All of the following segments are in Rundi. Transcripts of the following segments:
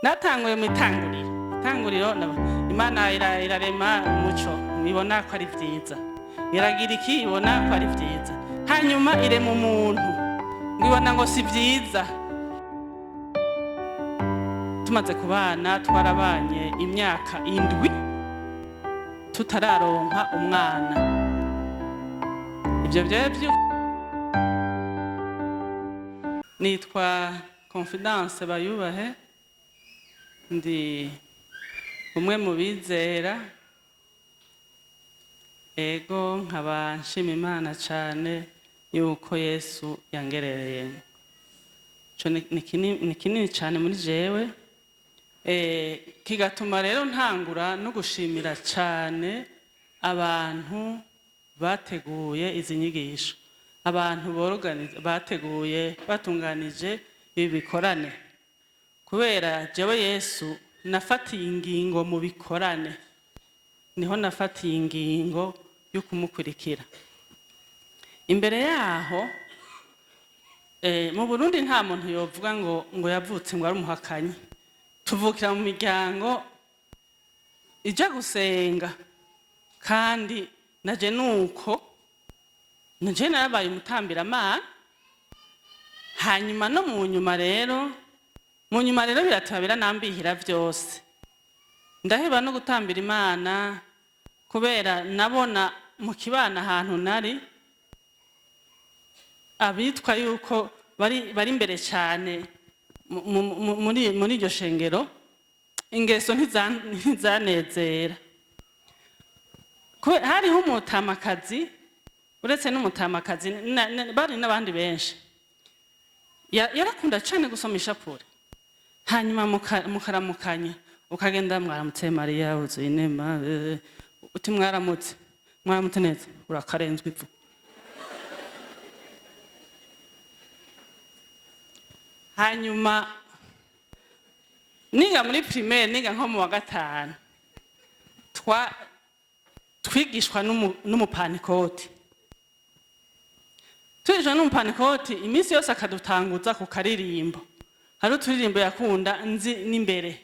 Natanguye mu itanguriro. Itanguriro Imana irarema umuco, ibona ko ari vyiza. Iragira iki, ibona ko ari vyiza. Hanyuma irema umuntu, ngo ibona ngo si vyiza. Tumaze kubana, twarabanye imyaka 7 tutararonka umwana. Ivyo vyari Nitwa Confidence Bayubahe, ndi umwe mu bizera. Ego, nkaba nshima Imana cane yuko Yesu yangerereye. Ico ni kinini cane muri jewe. Kigatuma rero ntangura no gushimira cane abantu bateguye izi nyigisho, abantu bateguye, batunganije ibi bikorane. Kubera jewe Yesu nafatiye ingingo mu bikorane, niho nafatiye ingingo yo kumukurikira. Imbere yaho, mu Burundi nta muntu yovuga ngo yavutse ngo ari umuhakanyi. Tuvukira mu miryango ija gusenga, kandi naje nuko naje narabaye umutambiramana. Hanyuma no mu nyuma rero, mu nyuma rero birateba biranambihira vyose, ndaheba no gutambira Imana, kubera nabona mu kibana ahantu nari abitwa yuko bari imbere cyane muri iryo shengero, ingeso ntizanezera. Hariho umutamakazi, uretse n'umutamakazi, bari n'abandi benshi. Yarakunda cyane gusoma ishapure. Hanyuma mukaramukanya, ukagenda mwaramutse Mariya wuzuye inema, uti mwaramutse, mwaramutse neza, urakarenzwe ivu. Hanyuma niga muri primaire, niga nko mu wa 5, twigishwa n'umupanikoti. Twigishwa n'umupanikoti iminsi yose akadutanguza ku karirimbo. Hari uturirimbo yakunda nzi n'imbere.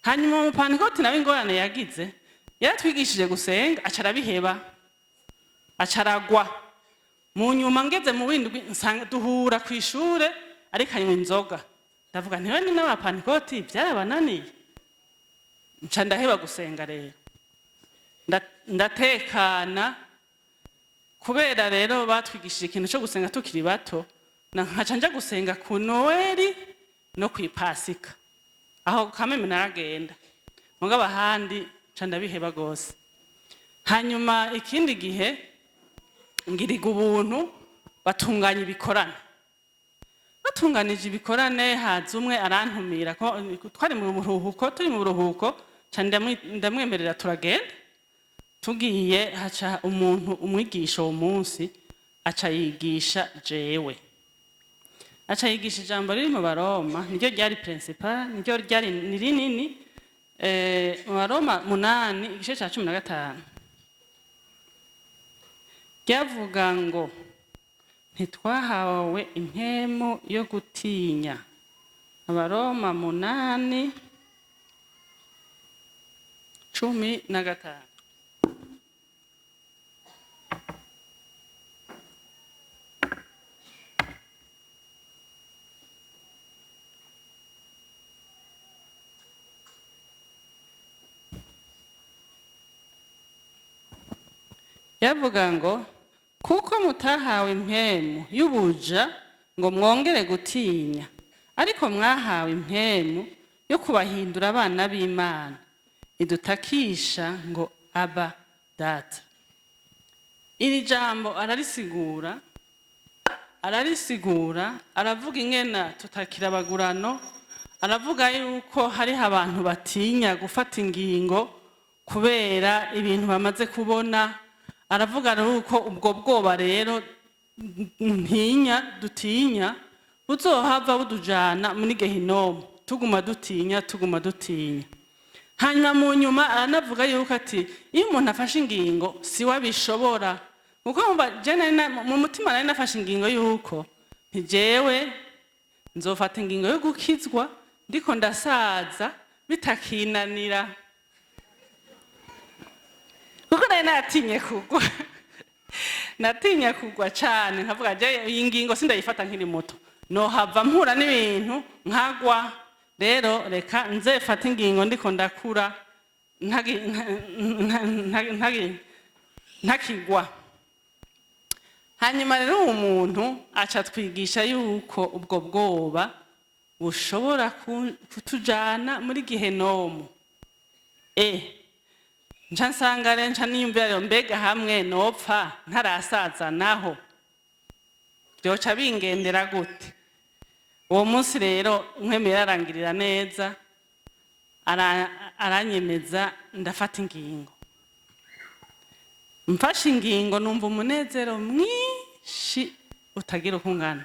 Hanyuma umupanikoti nawe ingorane yagize, yaratwigishije gusenga, aca arabiheba, aca aragwa. Mu nyuma ngeze mu windwi nsanga duhura kw'ishure ariko anywa inzoga. Ndavuga nti we ni n'abapanikoti byarabananiye. Nca ndaheba gusenga rero. Ndatekana kubera rero batwigishije ikintu cyo gusenga tukiri bato, na nkaca nja gusenga ku Noeli no kw'Ipasika. Aho kameme naragenda. Mugabo ahandi nca ndabiheba gose. Hanyuma ikindi gihe ngiriga ubuntu batunganya ibikorane. Batunganije ibikorane, haza umwe arantumira ko twari mu buruhuko, turi mu buruhuko, nca ndamwemerera turagenda. Tugiye haca umuntu umwigisha uwo munsi aca yigisha jewe. Aca yigisha ijambo riri mu Baroma, niryo ryari principal, niryo ryari ni rinini, mu Baroma 8 igice ca 15. Ryavuga ngo ntitwahawe impemu yo gutinya. Abaroma 8 15. Yavuga ngo kuko mutahawe impemu y'ubuja ngo mwongere gutinya, ariko mwahawe impemu yo kubahindura abana b'Imana, idutakisha ngo aba data. Iri jambo ararisigura, aravuga ingena tutakira abagurano, aravuga yuko hariho abantu batinya gufata ingingo kubera ibintu bamaze kubona. Aravuga yuko ubwo bwoba rero ntinya, dutinya, buzohava budujana muri Gehinomu, tuguma dutinya, tuguma dutinya. Hanyuma mu nyuma aranavuga yuko ati iyo umuntu afashe ingingo si we abishobora. Kuko je nari mu mutima nari nafashe ingingo yuko nti jewe nzofata ingingo yo gukizwa, Ndiko ndasaza bitakinanira, kuko nari natinye kugwa, natinye kugwa cane. Nkavuga: "Je iyi ngingo sindayifata nkiri muto, nohava mpura n'ibintu nkagwa. Rero reka nzefate ingingo ndiko ndakura, ntakigwa." Hanyuma rero uwo muntu aca twigisha yuko ubwo bwoba bushobora kutujana muri gihenomu. Nca nsanga rero, nca niyumvira rero: mbega hamwe nopfa ntarasaza naho, byoca bingendera gute? Uwo munsi rero nkwemera arangirira neza, aranyemeza, ndafata ingingo. Mfashe ingingo, numva umunezero mwinshi utagira uko ungana.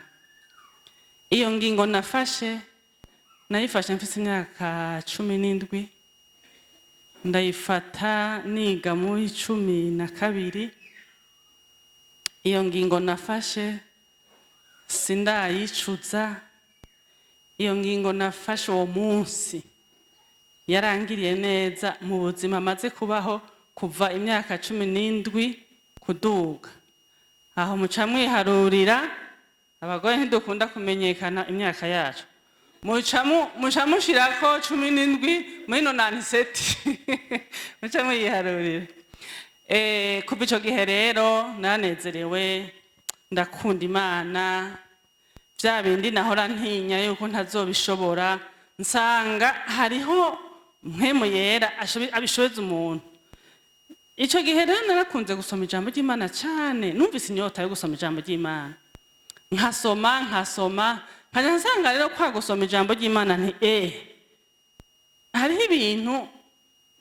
Iyo ngingo nafashe, nayifashe mfise imyaka 17, ndayifata niga muri 12. Iyo ngingo nafashe sindayicuza. Iyo ngingo nafashe uwo munsi yarangiriye neza mu buzima maze kubaho kuva imyaka 17 kuduga. Aho muca mwiharurira, abagore ntidukunda kumenyekana imyaka yacu. Muca mushirako 17 muri 97, muca mwiharurira. Kuva ico gihe rero nanezerewe, ndakunda Imana. Bya bindi nahora ntinya yuko ntazobishobora, nsanga hariho Mpwemu Yera abishoboza umuntu. Ico gihe rero narakunze gusoma ijambo ry'Imana cane. Numvise inyota yo gusoma ijambo ry'Imana, nkasoma, nkasoma, nkaja nsanga rero kwa gusoma ijambo ry'Imana nti hariho ibintu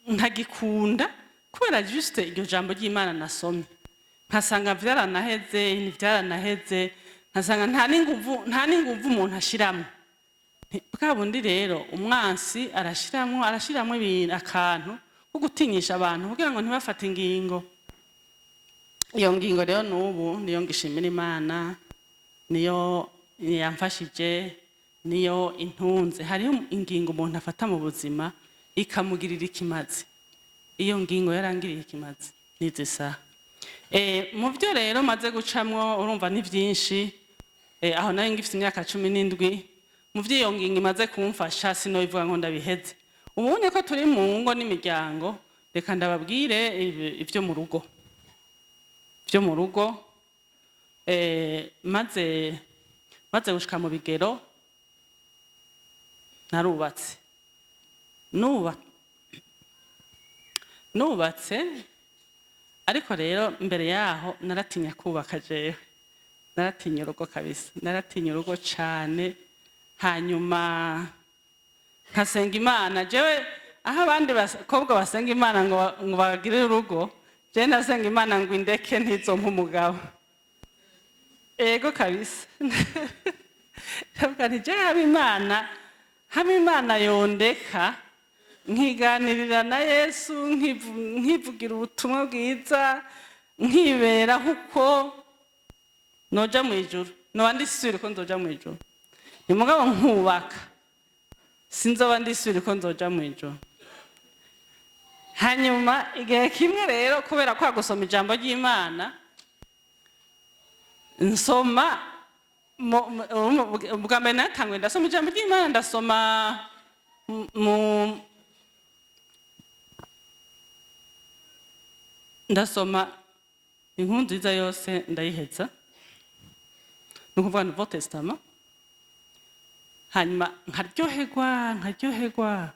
ntagikunda kubera juste iryo jambo ry'Imana nasomye, nkasanga vyaranaheze, vyaranaheze, nkasanga nta n'inguvu umuntu ashiramwo. Bwa bundi rero umwansi arashiramwo ibintu, akantu ko gutinyisha abantu kugira ngo ntibafate ingingo. Iyo ngingo rero n'ubu niyo ngishimira Imana, niyo yamfashije, niyo intunze. Hariho ingingo umuntu afata mu buzima ikamugirira ikimazi. Iyo ngingo yarangiriye ikimazi n'izi saha. Mu byo rero maze gucamwo, urumva ni byinshi. Aho nayo ngifite imyaka 17. Mu by'iyo ngingo imaze kumfasha, sinobivuga ngo ndabiheze. Ubonye ko turi mu ngo n'imiryango, reka ndababwire ibyo mu rugo. Byo mu rugo, maze gushika mu bigero, narubatse. Nubatse, ariko rero mbere yaho naratinya kubaka. Jewe naratinya urugo kabisa, naratinya urugo cane. Hanyuma nkasenga Imana. Jewe aho abandi bakobwa basenga Imana ngo bagire urugo, jewe nasenga Imana ngo indeke, ntizompe umugabo. Ego kabisa, ndavuga nti: "Jewe haba Imana yondeka nkiganirira na Yesu, nkivugira ubutumwa bwiza, nkiberaho uko, noja mu ijuru, noba ndisubire ko nzoja mu ijuru. Ni mugabo nkubaka, sinzoba ndisubire ko nzoja mu ijuru." Hanyuma igihe kimwe rero, kubera kwa gusoma ijambo ry'Imana, nsoma ubwa mbere natanguye ndasoma ijambo ry'Imana, ndasoma ndasoma Inkuru Nziza yose ndayiheza, ni ukuvuga Nouveau Testament. Hanyuma nkaryoherwa, nkaryoherwa.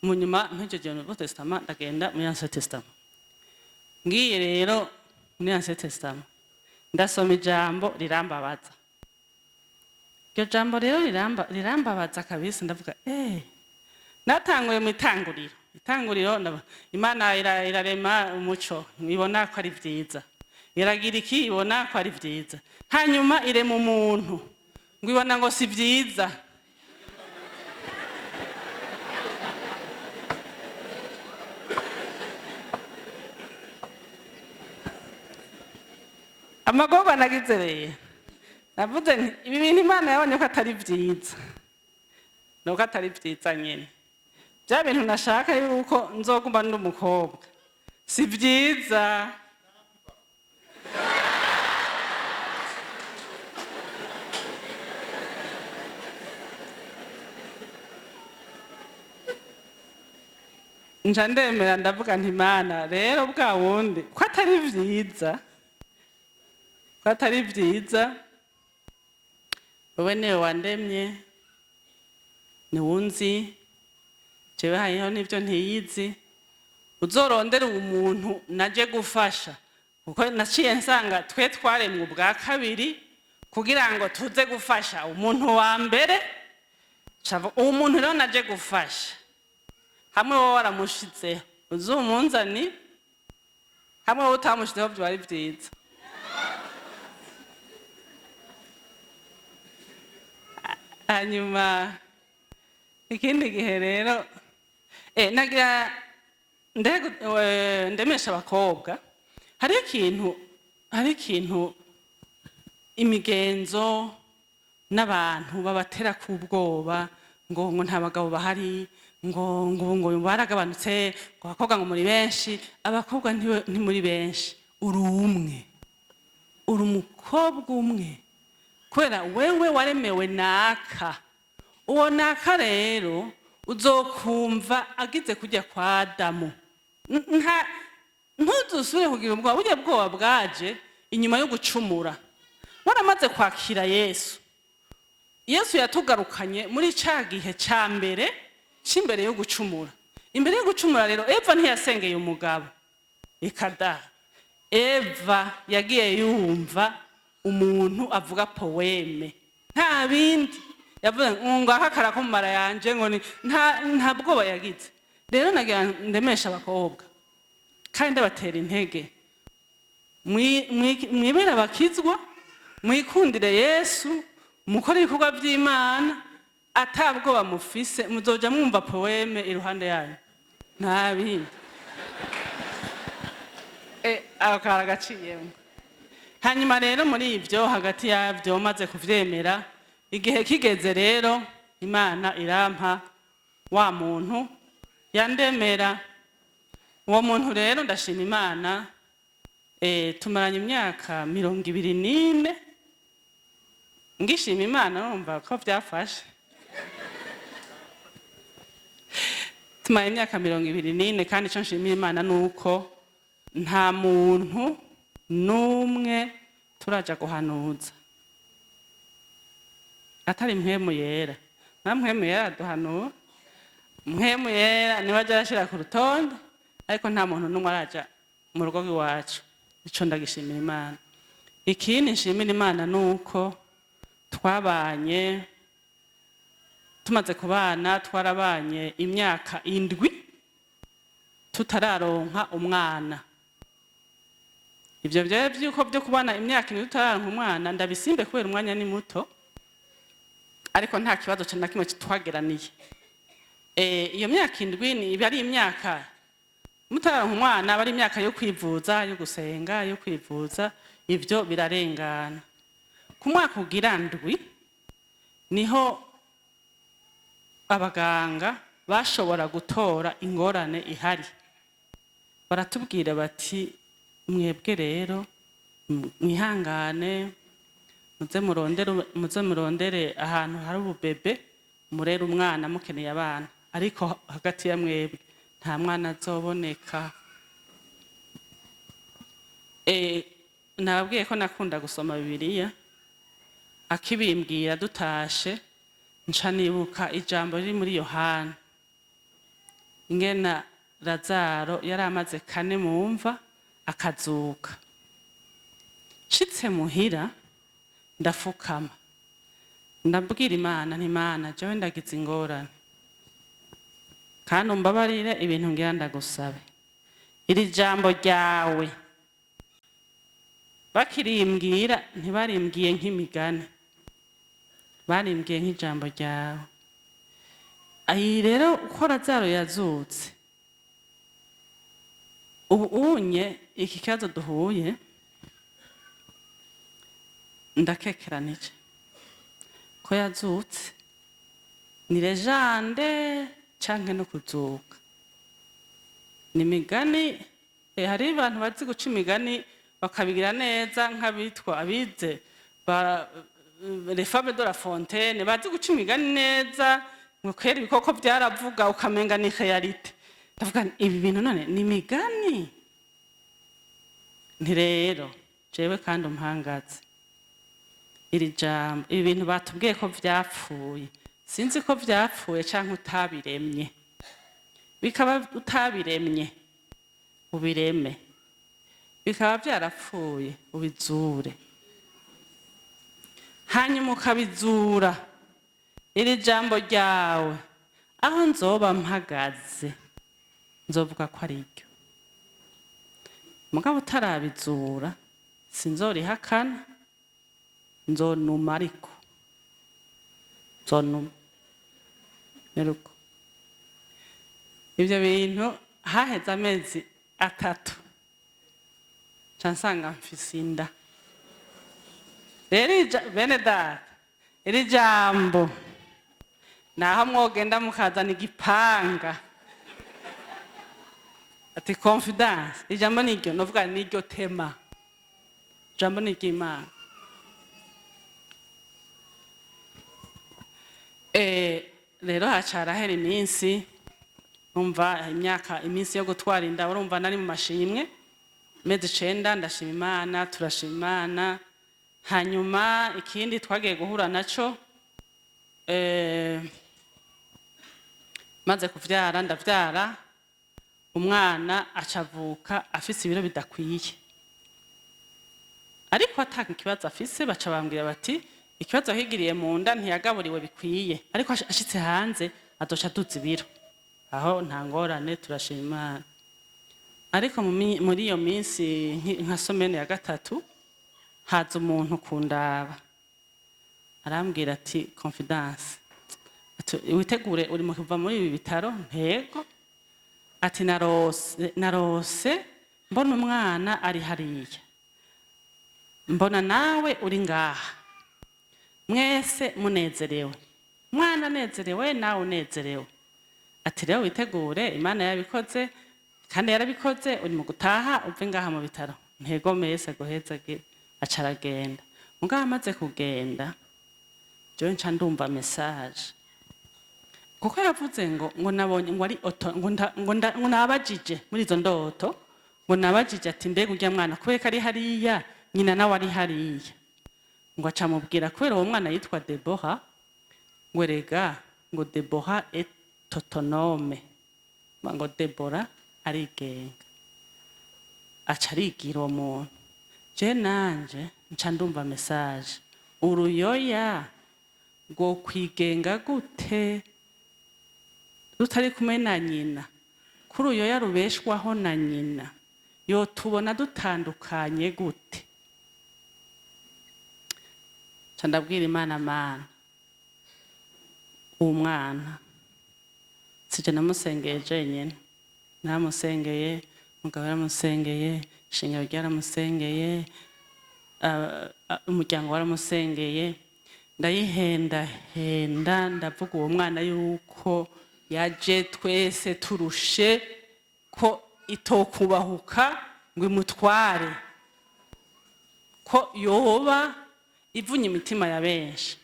Mu nyuma mpejeje Nouveau Testament, ndagenda muri Ancien Testament. Ngiye rero muri Ancien Testament, ndasoma ijambo rirambabaza. Iryo jambo rero rirambabaza kabisa. Ndavuga, natanguye mu itanguriro. Itanguriro, Imana irarema umuco, ibona ko ari vyiza, iragira iki, ibona ko ari vyiza. Hanyuma irema umuntu, ngo ibona ngo si vyiza. Amagorwa nagize rero, navuze nti: "Ibi bintu Imana yabonye ko atari vyiza." Nuko atari vyiza nyene, bya bintu nashaka yuko nzoguma ndi umukobwa, si vyiza. Nca ndemera, ndavuga nti: "Mana rero, bwa wundi ko atari vyiza, ko atari vyiza, wowe niwe wandemye, niwunzi, jewe hariho n'ibyo ntiyizi. Uzorondere umuntu naje gufasha, kuko naciye nsanga twe twaremwe ubwa kabiri kugira ngo tuze gufasha umuntu wa mbere. Uwo muntu rero naje gufasha, hamwe wowe waramushizeho uzumunzani, hamwe wowe utamushizeho byoba ari vyiza." Hanyuma ikindi gihe rero, nagira ndemesha abakobwa. Hari ikintu imigenzo n'abantu babatera k'ubwoba, ngo nta bagabo bahari, ngo baragabanutse, ngo abakobwa ngo muri benshi. Abakobwa ntimuri benshi, uri umwe, uri umukobwa umwe, kubera wewe waremewe naka. Uwo naka rero uzokumva agize kujya kwa Adamu. Ntuzusubire kugira ubwoba. Burya bwoba bwaje inyuma yo gucumura. Waramaze kwakira Yesu, Yesu yatugarukanye muri ca gihe ca mbere c'imbere yo gucumura. Imbere yo gucumura rero, Eva ntiyasengeye umugabo ikadaha. Eva yagiye yumva umuntu avuga poème, nta bindi yavuze ngo aka karako mu mara yanje, ngo ni nta bwoba yagize. Rero nagira ndemesha abakobwa kandi ndabatera intege: mwibere abakizwa, mwikundire Yesu, mukore ibikorwa by'Imana atabwoba mufise. Muzoja mwumva poème iruhande yanyu, nta bindi. Aho kari agaciyemo. Hanyuma rero muri ibyo, hagati yabyo, maze kuvyemera, igihe kigeze rero Imana irampa wa muntu yandemera. Uwo muntu rero, ndashima Imana, tumaranye imyaka 24. Ngishima Imana, numva ko byafashe. Tumaranye imyaka 24, kandi icyo nshimira Imana ni uko nta muntu n'umwe turaja guhanuza atari Mpwemu Yera. Na Mpwemu Yera aduhanura, Mpwemu Yera niwe aja arashira ku rutonde, ariko nta muntu n'umwe araja mu rugo rw'iwacu. Ico ndagishimira Imana. Ikindi nshimira Imana ni uko twabanye, tumaze kubana, twarabanye imyaka 7 tutararonka umwana. Ivyo vyari vyuko byo kubana imyaka 7 tutararonka umwana, ndabisimbe kubera umwanya ni muto, ariko nta kibazo na kimwe twageraniye. Iyo myaka 7 ni iba ari imyaka mutararonka umwana, aba ari imyaka yo kwivuza, yo gusenga, yo kwivuza. Ivyo birarengana. Ku mwaka ugira ndwi niho abaganga bashobora gutora ingorane ihari. Baratubwira bati: "Mwebwe rero mwihangane, muze murondere ahantu hari ububebe, murere umwana. Mukeneye abana, ariko hagati ya mwebwe nta mwana azoboneka." Nababwiye ko nakunda gusoma Bibiliya. Akibimbwira, dutashe, nca nibuka ijambo riri muri Yohana, ingena Lazaro yari amaze kane mu mva akazuka. Nshitse muhira, ndafukama, ndabwira Imana nti: "Imana, jewe ndagize ingorane, kandi umbabarire ibintu ngira ndagusabe. Iri jambo ryawe bakirimbwira, ntibarimbwiye nk'imigani, barimbwiye nk'ijambo ryawe. Ayi rero uko Lazaro yazutse, ubu unye iki kibazo duhuye, ndakekeranije ko yazutse." Ni légende canke no kuzuka? Ni imigani. Hariho abantu bazi guca imigani bakabigira neza, nk'abitwa abize ba les fables de La Fontaine, bazi guca imigani neza, ngo kwera ibikoko byaravuga, ukamenga ni réalité. Ndavuga nti, ibi bintu none ni imigani? Nti rero jewe kandi umpangaze iri jambo, ibi bintu batubwiye ko vyapfuye, sinzi ko vyapfuye canke utabiremye. Bikaba utabiremye, ubireme. Bikaba byarapfuye, ubizure. Hanyuma ukabizura, iri jambo ryawe, aho nzoba mpagaze nzovuga ko ari ryo. Mugabo utarabizura, sinzorihakana, nzonuma. Ariko nzonuma meruko ibyo bintu. Haheze amezi 3, nca nsanga mfise inda. Rero bene data, iri jambo naho mwogenda mukazana igipanga ati Confidence, ijambo niryo, novuga niryo tema, ijambo ni iry'Imana. Rero haca harahera iminsi, umva imyaka, iminsi yo gutwara inda, urumva nari mu mashimwe, mezi 9, ndashima Imana, turashima Imana. Hanyuma ikindi twagiye guhura naco, maze kuvyara, ndavyara umwana, acavuka afise ibiro bidakwiye, ariko ata kibazo afise. Baca bambwira bati ikibazo yahigiriye mu nda, ntiyagaburiwe bikwiye, ariko ashitse hanze azoca aduza ibiro. Aho nta ngorane, turashima Imana. Ariko muri iyo minsi nka semaine ya gatatu, haza umuntu kundaba, arambwira ati: "Confidence," ati, "witegure, uri mu kuva muri ibi bitaro." Ntego. Ati: Narose mbona umwana ari hariya, mbona nawe uri ngaha, mwese munezerewe, umwana anezerewe, nawe unezerewe." Ati: "Rero witegure, Imana yabikoze kandi yarabikoze, uri mu gutaha uve ngaha mu bitaro." Ntego mese guheza, aca aragenda. Mugabo amaze kugenda, jewe nca ndumva message, kuko yavuze ngo nabonye ngo ari oto, ngo nabajije muri izo ndoto, ngo nabajije ati: "Mbega urya mwana kubera ko ari hariya, nyina nawe ari hariya?" Ngo aca amubwira, kubera uwo mwana yitwa Debora, ngo erega ngo Debora est autonome, ngo Debora arigenga. Aca arigira uwo muntu. Je nanje nca ndumva message: uruyoya rwo kwigenga gute rutari kumwe na nyina? Ko uruyoya rubeshwaho na nyina, yotubona dutandukanye gute? Nca ndabwira Imana: "Mana, uwo mwana sije namusengeye jenyine, namusengeye, umugabo yaramusengeye, ishengero ryaramusengeye, umuryango waramusengeye." Ndayihendahenda, ndavuga uwo mwana yuko yaje twese turushe, ko itokubahuka ngo imutware, ko yoba ivunye imitima ya benshi,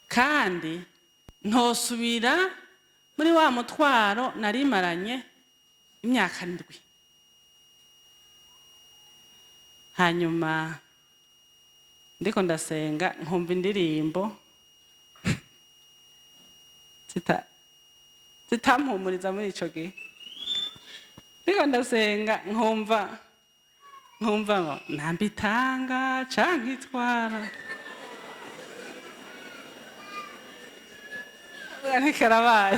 kandi ntosubira muri wa mutwaro narimaranye imyaka 7. Hanyuma ndiko ndasenga, nkumva indirimbo zitampumuriza muri ico gihe. Ndiko ndasenga, nkumva ngo nambitanga canke itwara ntikarabaye.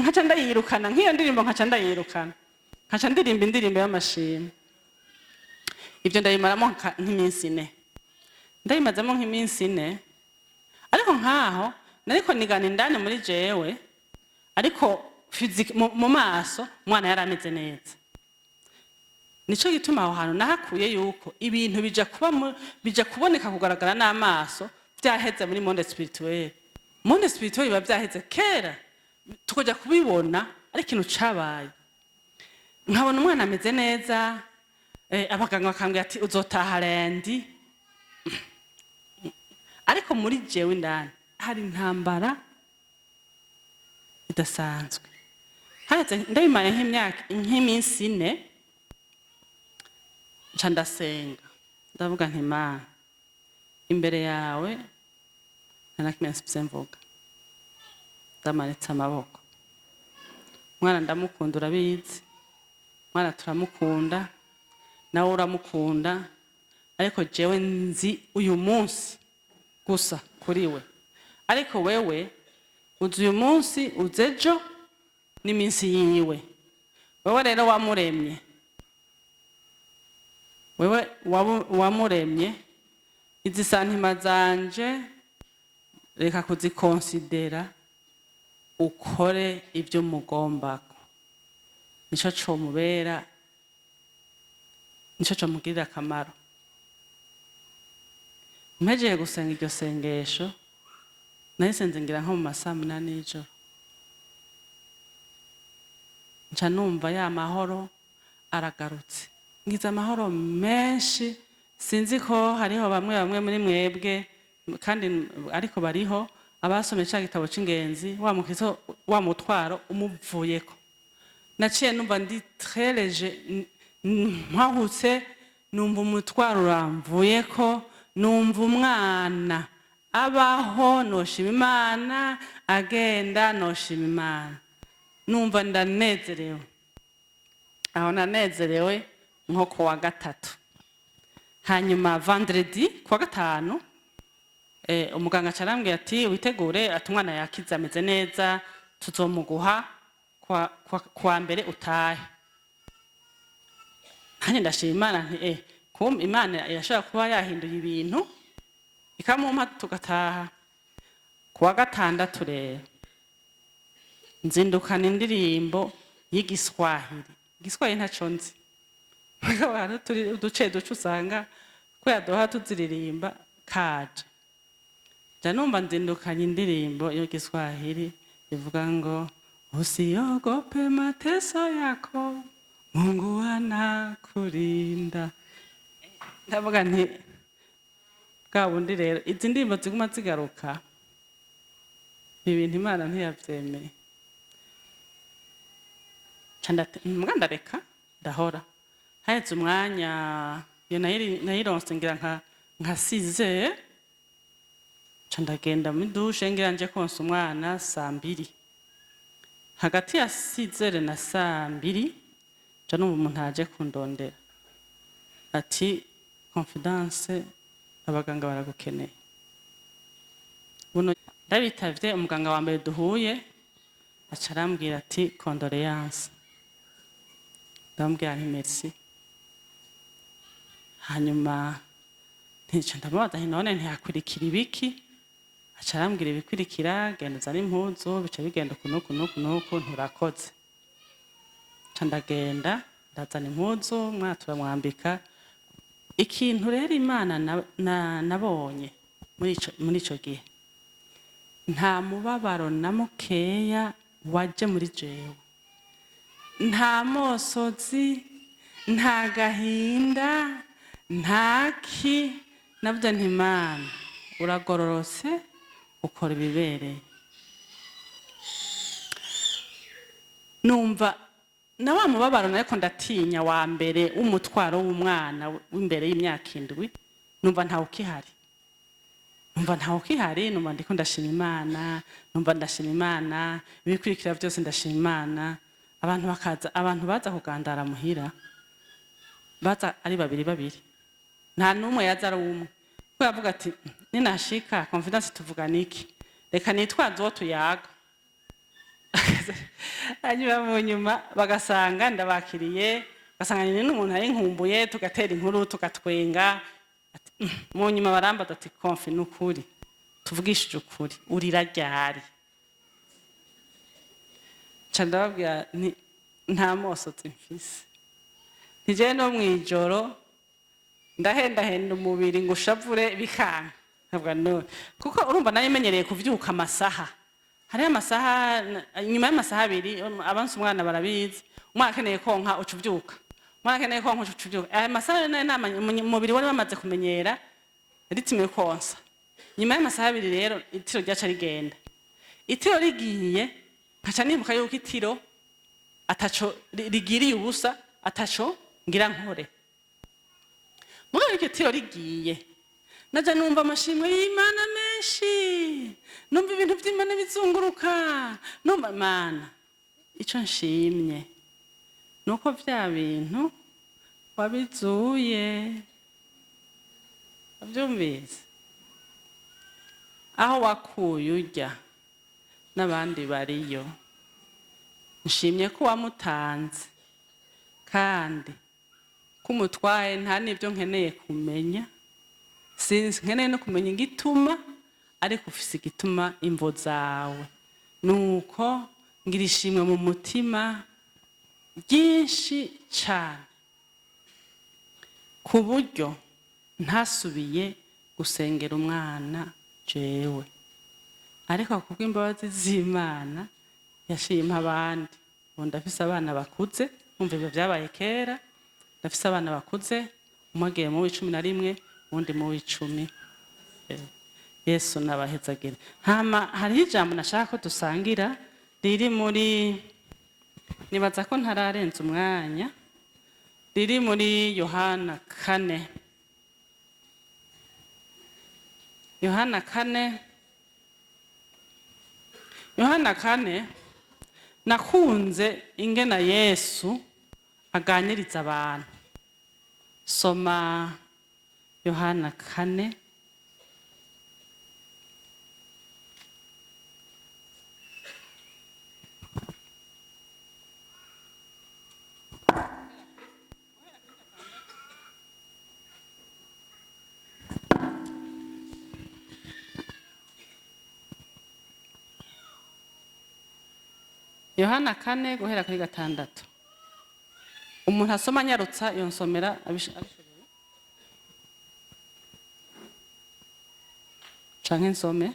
Nkaca ndayirukana nk'iyo ndirimbo, nkaca ndayirukana, nkaca ndirimba indirimbo y'amashimwe. Ibyo ndabimaramo nk'iminsi 4, ndabimazemo nk'iminsi 4. Ariko nkaho nariko nigana indani muri jewe, ariko physique, mu maso umwana yari ameze neza. Nico gituma aho hantu nahakuye yuko ibintu bija kuba bija kuboneka, kugaragara n'amaso. Vyaheze muri monde spirituel. Monde spirituel biba vyaheze kera, tukaja kubibona ari ikintu cabaye. Nkabona umwana ameze neza, abaganga bakambwira ati: "Uzotaha lundi." Ariko muri jewe indani hari intambara idasanzwe. Haheze, ndabimaye nk'imyaka, nk'iminsi 4, nca ndasenga, ndavuga nti: "Mana, imbere yawe nta na kimwe nsize mvuga, ndamanitse amaboko. Mwana ndamukunda, urabizi, mwana turamukunda, nawe uramukunda, ariko jewe nzi uyu munsi gusa kuri we, ariko wewe uzi uyu munsi, uzi ejo n'iminsi yiwe. Wewe rero wamuremye, wewe wamuremye, izi sentiments zanje reka kuzikonsidera, ukore ibyo mugombako, nico comubera, nico comugirira akamaro." Mpejeye gusenga iryo sengesho, narisenze ngira nko mu masaa 8 y'ijoro, nca numva ya mahoro aragarutse, ngize amahoro menshi. Sinzi ko hariho bamwe bamwe muri mwebwe kandi, ariko bariho abasomye ca gitabo c'ingenzi, wa mukristo wa mutwaro umuvuyeko. Naciye numva ndi très léger, mpahutse, numva umutwaro uramvuyeko, numva umwana abaho noshima Imana, agenda noshima Imana, numva ndanezerewe. Aho nanezerewe nko ku wa gatatu. Hanyuma vendredi, ku wa gatanu, umuganga aca arambwira ati: "Witegure," ati: "Umwana yakize, ameze neza, tuzomuguha kwa mbere utahe." Nanjye ndashima Imana nti: "Kumbe Imana irashobora kuba yahinduye ibintu ikamumpa tugataha." Ku wa gatandatu rero nzindukana indirimbo y'Igiswahili. Igiswahili ntaco nzi. Mugabo hari uduce duce usanga kubera duha tuziririmba kaje. Nja numva nzindukanye indirimbo y'Igiswahili ivuga ngo: "Usiogope mateso yako, Mungu anakulinda." Ndavuga nti: "Bwa bundi rero izi ndirimbo ziguma zigaruka, ibi bintu Imana ntiyavyemeye." Nca mbwa ndareka ndahora. Haheze umwanya, iyo nayironse ngira nka size, nca ndagenda muri douche ngira nje konsa umwana saa 2. Hagati ya 6h na saa 2, nca numva umuntu aje kundondera ati: "Confidence, abaganga baragukeneye." Buno ndabitavye. Umuganga wa mbere duhuye aca arambwira ati: "Condoléances." Ndamubwira nti: "Merci." Hanyuma ntica ndamubaza nti: "None ntihakurikira ibiki?" Aca arambwira ibikurikira: "Genda uzane impuzu, bica bigenda uku n'uku n'uku n'uku, nturakoze." Nca ndagenda, ndazana impuzu, umwana turamwambika. Ikintu rero Imana nabonye muri ico gihe, nta mubabaro na mukeya waje muri jewe, nta mosozi, nta gahinda, nta ki. Navuze nti: "Imana uragororotse, ukora ibibereye." Numva na wa mubabaro nariko ndatinya wa mbere w'umutwaro w'umwana w'imbere y'imyaka 7, numva ntawe ukihari, numva ntawe ukihari. Numva ndiko ndashima Imana, numva ndashima Imana, ibikurikira byose ndashima Imana. Abantu bakaza, abantu baza kugandara muhira baza ari babiri babiri, nta n'umwe yaza ari umwe, kuko yavuga ati: "Ninashika Confidence tuvugana iki? Reka nitwaze uwo tuyaga." Hanyuma mu nyuma bagasanga ndabakiriye, bagasanga ni n'umuntu ari nkumbuye, tugatera inkuru, tugatwenga. Ati, Mu nyuma barambaza ati: "Confi, nukuri tuvugishije ukuri, urira ryari?" Nca ndababwira nti: "Nta mosozi mfise, ntijewe no mw'ijoro ndahendahenda umubiri ngo ushavure bikanka." Nkavuga no, kuko urumva nari menyereye kuvyuka amasaha, hariho amasaha nyuma y'amasaha 2. Abansi umwana barabizi, umwana akeneye konka uca uvyuka, umwana akeneye konka uca uvyuka. Aya masaha nari umubiri wari wamaze kumenyera rythme yo konsa. Nyuma y'amasaha 2 rero itiro ryaca rigenda. Itiro rigiye, nkaca nibuka yuko itiro ataco rigiriye ubusa, ataco ngira nkore. Mugabo iryo tiro rigiye, naja numva amashimwe y'Imana menshi, numva ibintu vy'Imana bizunguruka, numva Mana ico nshimye nuko vya bintu wabizuye. Wavyumvise aho wakuye urya n'abandi bariyo. Nshimye ko wamutanze kandi ko umutwaye, nta n'ibyo nkeneye kumenya, nkeneye no kumenya igituma, ariko ufise igituma, imvo zawe. Nuko ngira ishimwe mu mutima ryinshi cane, ku buryo ntasubiye gusengera umwana jewe, ariko kubw'imbabazi z'Imana yashimye abandi. Ubu ndafise abana bakuze. Umva, ibyo byabaye kera. Ndafise abana bakuze, umwe agiye mu w'11, uwundi mu w'10. Yesu nabahezagire. Hama hariho ijambo nashaka ko dusangira riri muri, nibaza ko ntararenza umwanya, riri muri Yohana 4. Yohana 4, Yohana 4. Nakunze ingena Yesu aganiriza abantu. Soma Yohana 4. Yohana 4 guhera kuri 6. Umuntu asoma anyarutsa yonsomera abishoboye, canke nsome.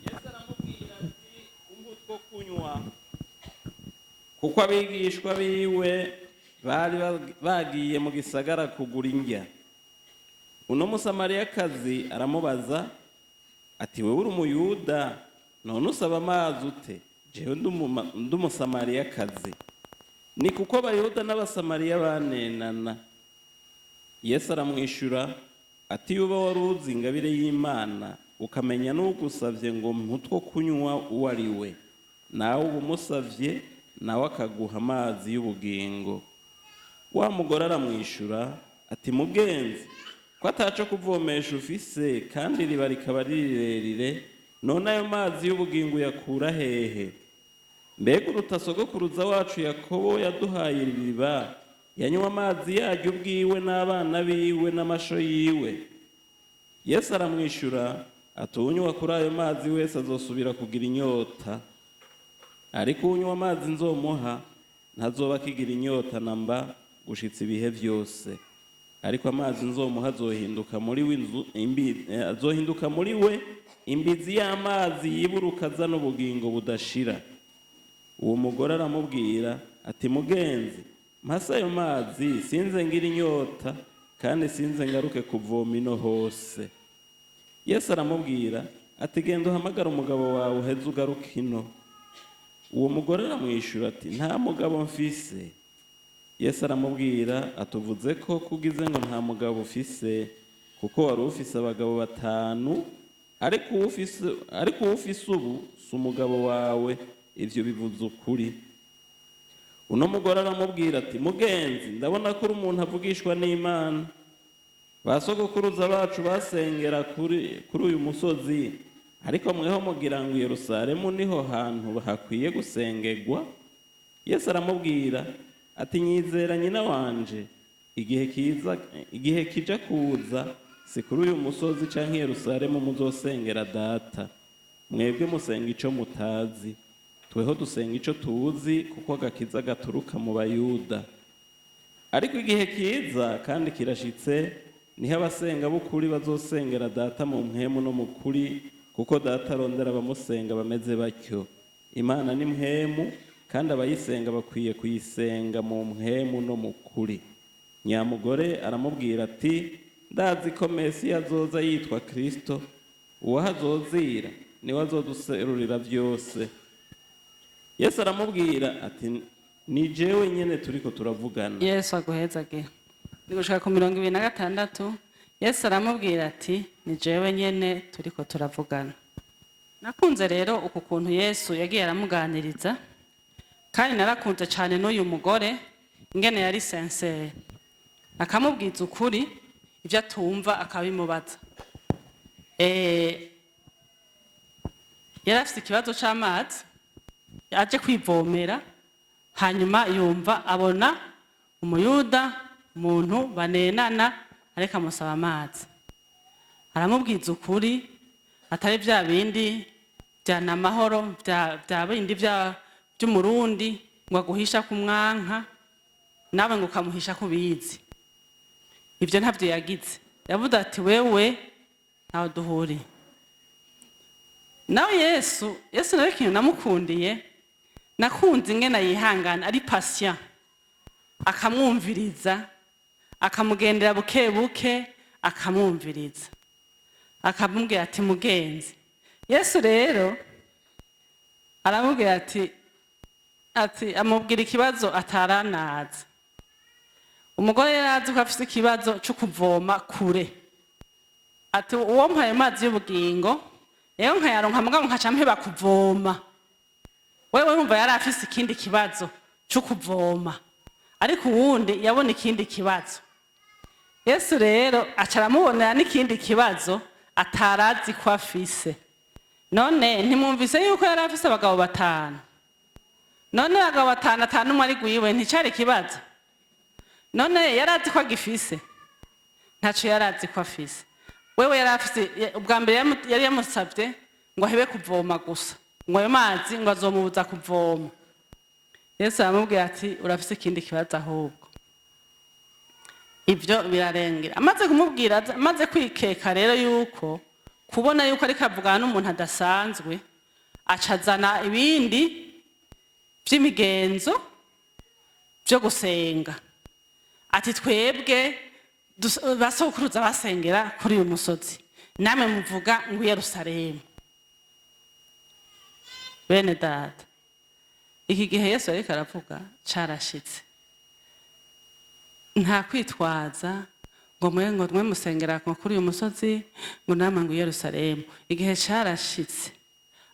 Yesu aramubwira ati: "Umpe utwo kunywa," kuko abigishwa biwe bari bagiye mu gisagara kugura indya. Uno Musamariyakazi aramubaza ati: "Wewe uri Umuyuda, none usaba amazi ute, jewe ndi Umusamariyakazi?" Ni kuko Abayuda n'Abasamariya banenana. Yesu aramwishyura ati: "Yuba wari uzi ingabire y'Imana, ukamenya n'ugusabye ngo mpa utwo kunywa uwo ari we, nawe uba umusabye, nawe akaguha amazi y'ubugingo." Wa mugore aramwishyura ati: "Mugenzi, ko ataco kuvomesha ufise, kandi iriba rikaba ari rirerire, none ayo mazi y'ubugingo uyakura hehe? Mbega uruta sogokuruza wacu Yakobo yaduhaye iri riba, yanywa amazi yaryo ubwiwe n'abana biwe n'amasho yiwe?" Yesu aramwishyura ati: "Uwunywa kuri ayo mazi wese azosubira kugira inyota, ariko uwunywa amazi nzomuha ntazoba akigira inyota na mba gushitsa ibihe byose. Ariko amazi nzomuha azohinduka muri we inzu azohinduka muri we imbizi y'amazi yiburuka azana ubugingo budashira." Uwo mugore aramubwira ati: "Mugenzi, mpase ayo mazi, sinze ngira inyota kandi sinze ngaruke kuvoma ino hose." Yesu aramubwira ati: "Genda uhamagare umugabo wawe, uheze ugaruke ino." Uwo mugore aramwishyura ati: "Nta mugabo mfise." Yesu aramubwira ati: "Uvuze ko kugize ngo nta mugabo ufise, kuko wari ufise abagabo batanu, ariko uwo ufise ubu si umugabo wawe. Ivyo bivuze ukuri." Uno mugore aramubwira ati: "Mugenzi, ndabona ko uri umuntu avugishwa n'Imana. Ba sogokuruza bacu basengera kuri uyu musozi, ariko mweho mugira ngo i Yerusalemu niho hantu hakwiye gusengerwa." Yesu aramubwira ati: "Nyizera, nyina wanje. Igihe kiza, igihe kija kuza, si kuri uyu musozi canke i Yerusalemu muzosengera Data. Mwebwe musenga ico mutazi, tweho dusenga ico tuzi, kuko agakiza gaturuka mu Bayuda. Ariko igihe kiza kandi kirashitse, niho abasenga b'ukuri bazosengera Data mu mpwemu no mu kuri, kuko Data arondera abamusenga bameze batyo. Imana ni mpwemu, kandi abayisenga bakwiye kuyisenga mu mpwemu no mu kuri. Nyamugore aramubwira ati: "Ndazi ko Mesiya azoza yitwa Kristo, uwo azozira niwe azoduserurira byose." Yesu aramubwira ati: "Ni jewe nyene turiko turavugana." Yesu aguhezage. Ni gushika ku 26. Yesu aramubwira ati: "Ni jewe nyene turiko turavugana." Nakunze rero uku kuntu Yesu yagiye aramuganiriza, kandi narakunze cyane n'uyu mugore ingene yari sincère, akamubwiza ukuri, ibyo atumva akabimubaza. Yari afite ikibazo c'amazi, aje kwivomera, hanyuma yumva abona Umuyuda, umuntu banenana, ariko amusaba amazi. Aramubwiza ukuri, atari bya bindi bya namahoro, bya bindi by'Umurundi ngo aguhisha ku mwanka, nawe ngo ukamuhisha ku bizi. Ibyo ntabyo yagize. Yavuze ati: "Wewe ntawe duhuriye." Nawe Yesu nawe ikintu namukundiye, nakunze ingene yihangana, ari patient, akamwumviriza, akamugendera buke buke, akamwumviriza, akamubwira ati: "Mugenzi." Yesu rero aramubwira ati amubwira ikibazo ataranazi. Umugore yari azi ko afise ikibazo cyo kuvoma kure, ati: "Uwo mpaye amazi y'ubugingo rero nkayaronka, mugabo nkaca mpeba kuvoma." Wewe wumva yari afise ikindi kibazo cyo kuvoma, ariko uwundi yabona ikindi kibazo. Yesu rero aca aramubonera n'ikindi kibazo atarazi ko afise. None ntimwumvise yuko yari afise abagabo batanu? None abagabo batanu, atanu umwe ari gwiwe, nticari ikibazo? None yari azi ko agifise? Ntaco yari azi ko afise. Wewe yari afise ubwa mbere yari yamusavye ngo ahebe kuvoma gusa, ngo ayo mazi ngo azomubuza kuvoma. Yesu aramubwira ati: "Urafise ikindi kibazo ahubwo." Ivyo birarengera. Amaze kumubwira, amaze kwikeka rero yuko kubona yuko ariko avugana n'umuntu adasanzwe, acazana ibindi vy'imigenzo vyo gusenga, ati: "Twebwe basokuruza basengera kuri uyu musozi, namwe muvuga ngo i Yerusalemu." Bene Data, iki gihe Yesu ariko aravuga carashitse. Nta kwitwaza ngo mwe musengera ngo kuri uyu musozi, ngo namwe ngo i Yerusalemu. Igihe carashitse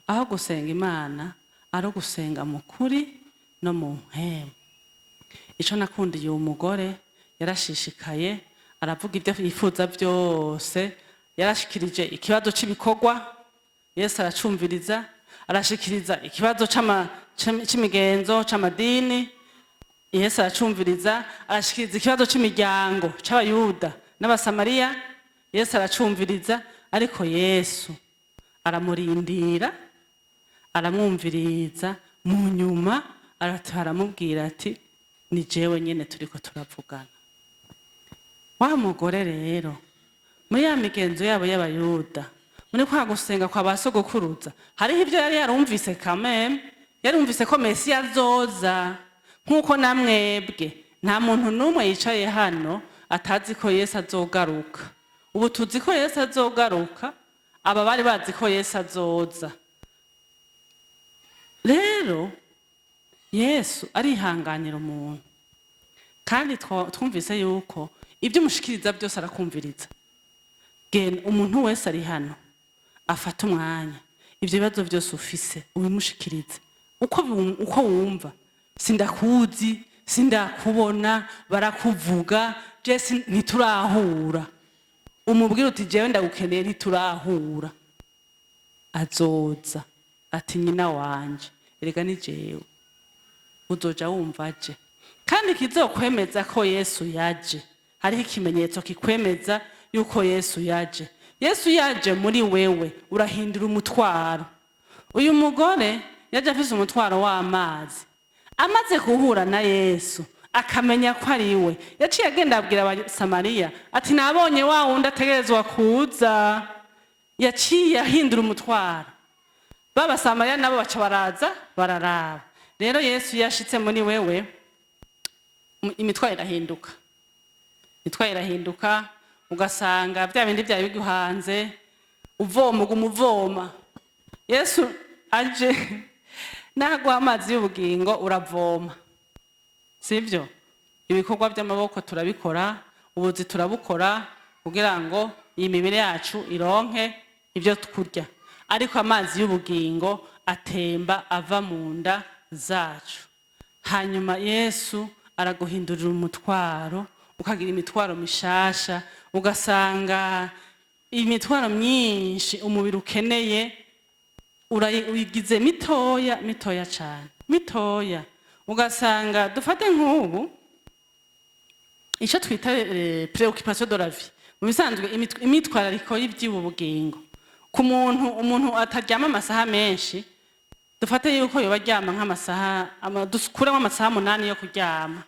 aho gusenga Imana ari ugusenga mu kuri no mu mpwemu. Ico nakundiye uwo mugore, yarashishikaye, aravuga ibyo yifuza byose. Yarashikirije ikibazo c'ibikorwa, Yesu aracumviriza. Arashikiriza ikibazo c'imigenzo, c'amadini, Yesu aracumviriza. Arashikiriza ikibazo c'imiryango, c'Abayuda n'Abasamariya, Yesu aracumviriza. Ariko Yesu aramurindira, aramwumviriza. Mu nyuma aramubwira ati: "Ni jewe nyene turiko turavugana." Wa mugore rero, muri ya migenzo yabo y'Abayuda, muri kwa gusenga kwa ba sogokuruza, hariho ibyo yari yarumvise kameme. Yarumvise ko Mesiya azoza, nk'uko namwebwe nta muntu n'umwe yicaye hano atazi ko Yesu azogaruka. Ubu tuzi ko Yesu azogaruka. Aba bari bazi ko Yesu azoza. Rero Yesu arihanganira umuntu, kandi twumvise yuko ibyo umushikiriza byose arakumviriza. Genda, umuntu wese ari hano afata umwanya, ibyo bibazo byose ufise ubimushikirize uko wumva. Sindakuzi, sindakubona, barakuvuga, je ntiturahura. Umubwire uti: "Jewe ndagukeneye, ntiturahura." Azoza ati: "Nyina wanje, erega ni jewe." Uzoja wumva aje. Kandi kizokwemeza ko Yesu yaje, hariho ikimenyetso kikwemeza yuko Yesu yaje. Yesu yaje muri wewe, urahindura umutwaro. Uyu mugore yaje afise umutwaro w'amazi. Amaze guhura na Yesu, akamenya ko ari we, yaciye agenda abwira Abasamariya ati: "Nabonye wa wundi ategerezwa kuza." Yaciye ahindura umutwaro. B'Abasamariya nabo baca baraza bararaba. Rero Yesu yashitse muri wewe, imitwaro irahinduka. Imitwaro irahinduka, ugasanga bya bindi byari biguhanze, uvoma, uguma uvoma. Yesu aje naguha amazi y'ubugingo, uravoma, sibyo? Ibikorwa by'amaboko turabikora, ubuzi turabukora kugira ngo iyi mibiri yacu ironke ibyo kurya, ariko amazi y'ubugingo atemba ava mu nda zacu. Hanyuma Yesu araguhindurira umutwaro, ukagira imitwaro mishasha, ugasanga imitwaro myinshi umubiri ukeneye uyigize mitoya, mitoya cyane, mitoya. Ugasanga dufate nk'ubu icyo twita préoccupation de la vie. Mu bisanzwe imitwarariko y'iby'ubu bugingo ku muntu, umuntu ataryama amasaha menshi, dufate yuko yoba aryama nk'amasaha dukuremo amasaha 8 yo kuryama.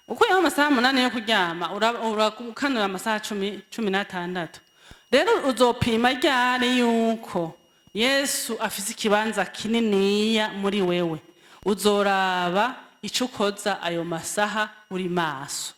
Ukuyemo amasaha 8 yo kuryama, urakanura amasaha 16. Rero uzopima ryari yuko Yesu afise ikibanza kininiya muri wewe? Uzoraba ico ukoza ayo masaha uri maso,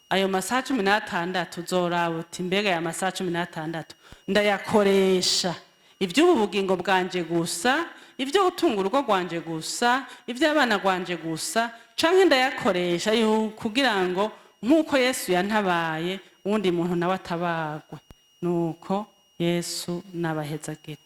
ayo masaha 16. Uzoraba uti: "Mbega aya masaha 16 ndayakoresha iby'ubu bugingo bwanje gusa, ibyo gutunga urugo rwanje gusa, iby'abana rwanje gusa, canke ndayakoresha kugira ngo nk'uko Yesu yantabaye, uwundi muntu nawe atabagwe?" Nuko Yesu nabahezagire.